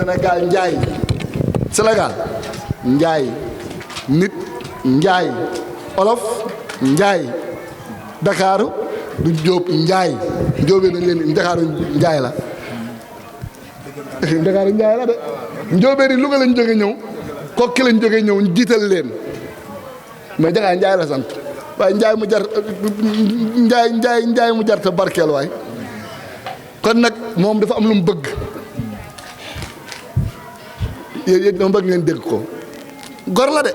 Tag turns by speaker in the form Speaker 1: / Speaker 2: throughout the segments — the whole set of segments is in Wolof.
Speaker 1: Sénégal njaay Sénégal njaay nit njaay olof njaay Dakaaru du Jóob njaay njóobee nañ leen Dakaaru njaay la Dakaaru njaay la de njóobee di Louga lañ jóge ñëw kokki lañ jóge ñëw jiital leen mais Dakar njaay la sant waaye njaay mu jar njaay mu jar te barkeel waay kon nag moom dafa am lu mu bëgg yéen dama bëgg ngeen dégg ko gor la de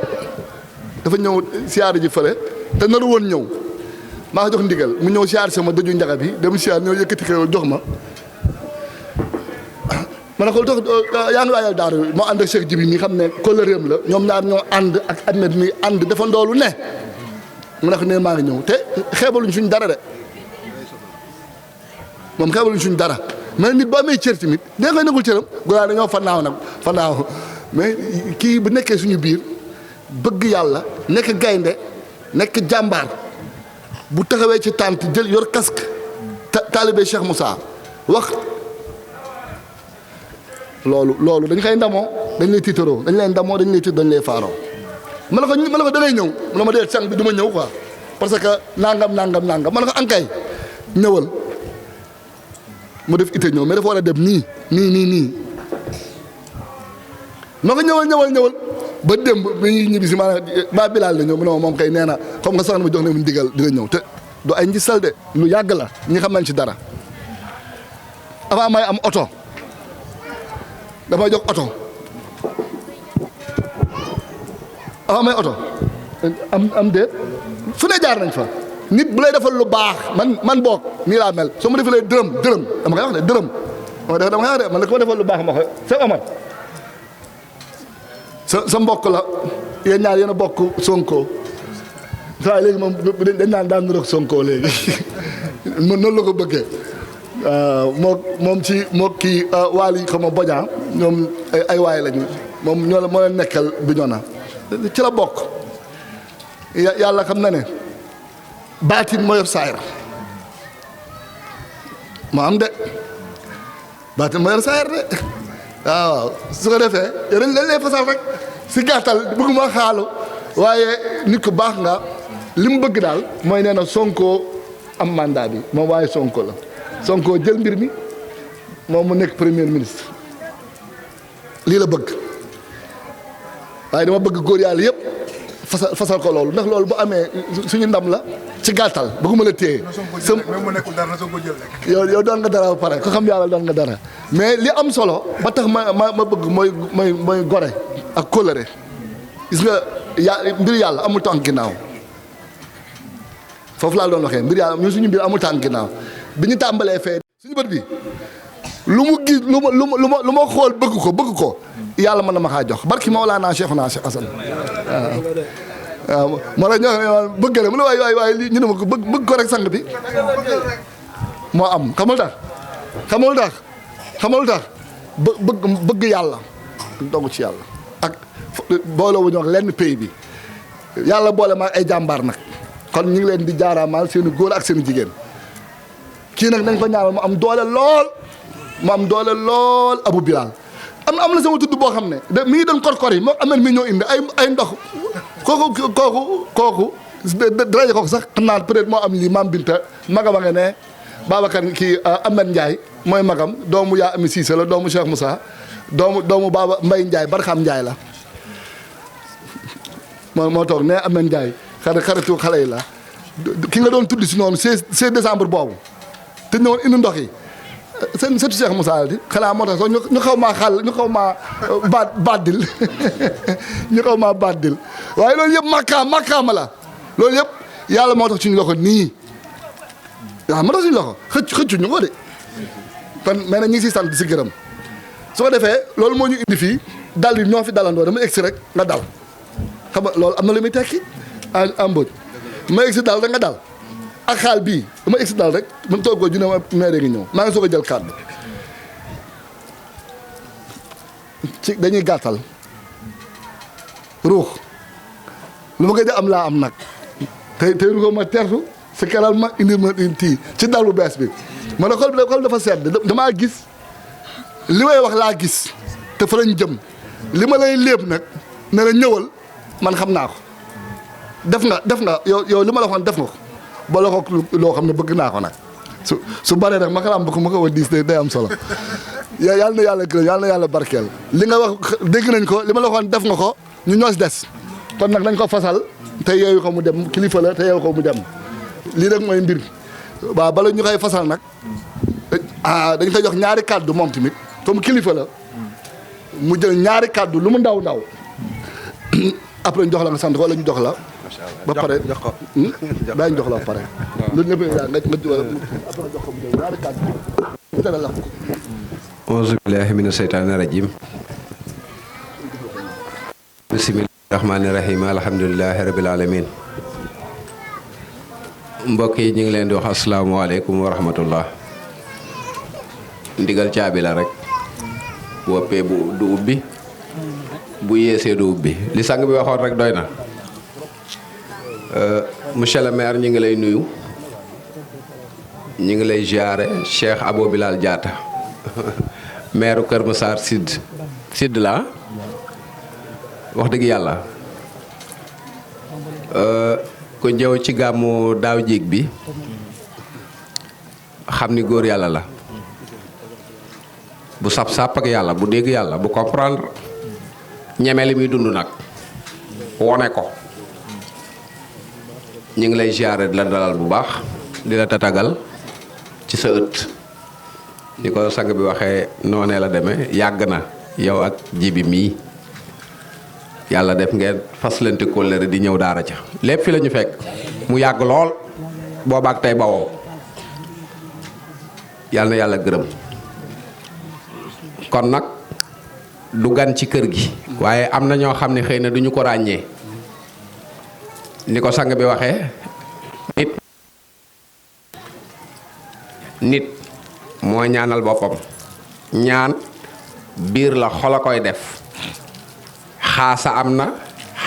Speaker 1: dafa ñëw siyaar ji fële te naru woon ñëw maa ko jox ndigal mu ñëw siyaar sama dëju njaga bi dem siyaar ñëw yëkkati xéwal jox ma ma ne ko dox yaa ngi waajal daaru moo ànd ak Cheikh Jibi mi xam ne kóllëreem la ñoom ñaar ñoo ànd ak Ahmed mi ànd dafa ndoolu ne mu ne ko ne maa ngi ñëw te xeebaluñ suñ dara de moom xeebaluñ suñ dara mais nit boo amee cër tamit danga koy nangul cëram góor dañoo fannaaw mais kii bu nekkee suñu biir bëgg yàlla nekk gaynde nekk jàmbaar bu taxawee ci tànt jël yor casque taalibe Cheikh Moussa wax loolu dañ koy ndamoo dañ lay tiitaroo dañ lay ndamoo dañ lay tiit dañ lay faaroo ma ne ko da ngay ñëw mu ne ma dee sang bi du ma ñëw quoi parce que nangam ma ne ko ankay ñëwal mu def ite ñëw mais dafa war a dem nii ma ko ñëwal ba démb bi ñibbi si maanaam ba Bilaal la ñëw mu ne ma moom kay nee na comme nga soxna ma jox ne mu ndigal dina ñëw te du ay njisal de lu yàgg la ñi xam nañ ci dara avant may am oto damay jox oto avant may oto am déet fu ne jaar nañ fa nit bu lay defal lu baax man boog nii laa mel soo ma defalee dërëm dama koy wax de dërëm dama koy wax de man la ko ma defal lu baax ma ko Seydou Omar sa mbokk la yéen ñaar yéen a bokk Sonko saa léegi moom dañ naan daan niroog Sonko léegi man noonu la ko bëggee moom ci moo kii waali xam nga Bodian ñoom ay waay lañu moom moo leen nekkal bi ñoo na ci la bokk yàlla xam na ne baatin moo yor saayir moo am de baatin moo yor saayir de waaw su ko defee yow dañ lay fasal rek si gàttal bëgguma xaalu waaye nit ku baax nga li mu bëgg daal mooy nee na Sonko am mandat bi moom waaye Sonko la Sonko jël mbir mi moom mu nekk premier ministre lii la bëgg waaye dama bëgg góor yàlla yëpp fasal ko loolu ndax loolu bu amee suñu ndam la ci gàttal bëgguma la téye. yow doon nga dara ba pare ko xam yàlla doon nga dara mais li am solo ba tax ma bëgg mooy gore ak kóllëre gis nga mbir yàlla amul tànk ginnaaw foofu laa doon waxee mbir yàlla ñun suñu mbir amul tànk ginnaaw bi ñu tàmbalee fee suñu bët bi lu mu gis lu ma xool bëgg ko yàlla mën na ma kaa jox barki Mawlana Cheikhuna Cheikh Assane waaw moo tax ñoo bëgg la mu ne waay lii ñu ne ma ko bëgg ko rek sang bi moo am xamul tax bëgg yàlla dogu ci yàlla ak boole wu ñu wax lenn pays bi yàlla boole ma ay jàmbaar nag kon ñu ngi leen di jaaraamaal seeni góor ak seeni jigéen kii nag nañ ko ñaanal mu am doole lool Abou Bilal am na sama tudd boo xam ne mi ngi doon kor yi moo amel mi ñoo indi ay ndox kooku daraja kooku sax xam naa peut-être moo am lii maam Binta magam a nga ne Babacar kii Ahmed Ndiaye mooy magam doomu yaa ami Cissé la doomu Cheikh Moussa doomu Baba Mbaye Ndiaye Barxam Ndiaye la moo toog ne Ahmed Ndiaye xaritu xale yi la ki nga doon tudd si noonu 16 décembre boobu te ñëwoon indi ndox yi seen sëtu Cheikh Moussa di xanaa moo tax sax ñu xaw maa xàll ñu xaw maa baaddil ñu xaw maa baaddil waaye loolu yëpp makkaama la loolu yëpp yàlla moo tax suñu loxo nii waaw moo tax suñu loxo xëccu ñu ko de kon mais nag ñu ngi siy sant si gërëm su ko defee loolu moo ñu indi fii dal yi ñoo fi dalandoo dama egsi rek nga dal xam nga loolu am na lu muy tekki emboj ma egsi dal rek nga dal ak xaal bii dama egsi dal rek man toog ko junne ma maire ngi ñëw maa ngi soog a jël kàddu ci dañuy gàttal ruux lu ma gëj a am laa am nag tey ruuxoo ma tertu si keral ma indi ma tii ci dal bu bees bi ma ne xol dafa sedd damaa gis li may wax laa gis te fa lañ jëm li ma lay léeb nag ne la ñëwal man xam naa ko def nga yow li ma la waxoon def nga ko boole ko loo xam ne bëgg naa ko nag su baree nag ma xalaat ma ko wa diis day am solo yàlla na yàlla gërëm yàlla na yàlla barkeel li nga wax dégg nañ ko li ma la waxoon def nga ko ñu ñoo si des kon nag dañ ko fasal te yeeyu ko mu dem kilifa la te yeeyu ko mu dem lii rek mooy mbir waaw bala ñu koy fasal nag dañ koy jox ñaari kàddu moom tamit comme kilifa la mu jël ñaari kàddu lu mu ndaw après ñu jox la nga sant wala ñu jox la ba pare jox ko daañu jox la ba pare lu ñëpp nga après jox ko mu jël ñaari kàddu mu tere la ko
Speaker 2: auzu billahi mina seytaani rajim bismillahi rahmaani rahim alhamdulilahi rabil alamin mbokk yi ñu ngi leen di wax asalaamaaleykum wa rahmatullah ndigal caabi la rek bu ëppee bu du ubbi bu yeesee du ubbi li sang bi waxoon rek doy na monsieur le maire ñu ngi lay nuyu ñu ngi lay ziare Cheikh Abou Bilal Diatta maire Kër Massar Sud la wax dëgg yàlla ku ñëw ci gàmmu daaw jéeg bi xam ni góor yàlla la bu sap-sap ak yàlla bu dégg yàlla bu comprendre ñeme li muy dund nag wone ko ñu ngi lay ziare di la dalal bu baax di la tatagal ci sa ëtt ni ko sang bi waxee noonee la demee yàgg na yow ak jibi mii yàlla def ngeen faslante kóllëre di ñëw daara ca lépp fi la ñu fekk mu yàgg lool boobaak tey bawoo yàlla na yàlla gërëm kon nag du gan ci kër gi waaye am na ñoo xam ne xëy na duñu ko ràññee ni ko sang bi waxee nit moo ñaanal boppam ñaan biir la xol a koy def xaasa am na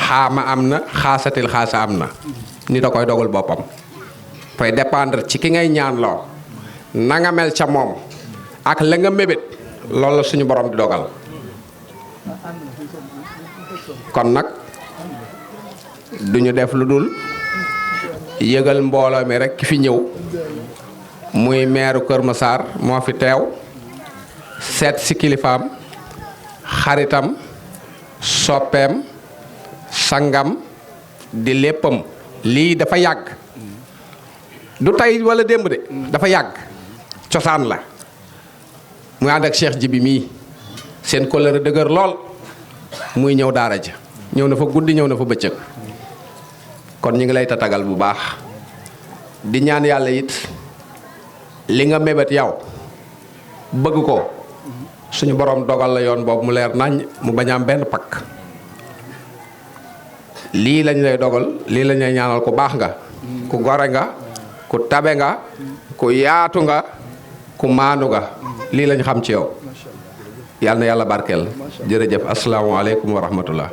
Speaker 2: xaama am na xaasatil xaasa am na nit a koy dogal boppam fay dépendre ci ki ngay ñaan loo na nga mel ca moom ak la nga mébét loolu la suñu borom di dogal kon nag duñu def lu dul yëgal mbooloo mi rek ki fi ñëw muy meeru Kër Massar moo fi teew seet si kilifaam xaritam soppeem sangam di léppam lii dafa yàgg du tey wala démb de dafa yàgg cosaan la muy ànd ak Cheikh Jibi mii seen kóllëre dëgër lool muy ñëw daara ja ñëw na fa guddi ñëw na fa bëccëg kon ñu ngi lay tatagal bu baax di ñaan yàlla it li nga mébét yow bëgg ko suñu borom dogal la yoon boobu mu leer nañ mu bañ a am benn pakk lii lañ lay dogal lii lañ lay ñaanal ku baax nga ku gore nga ku tabe nga ku yaatu nga ku maanu nga lii lañ xam ci yow yàlla na yàlla barkeel jërëjëf asalaamaaleykum wa rahmatullah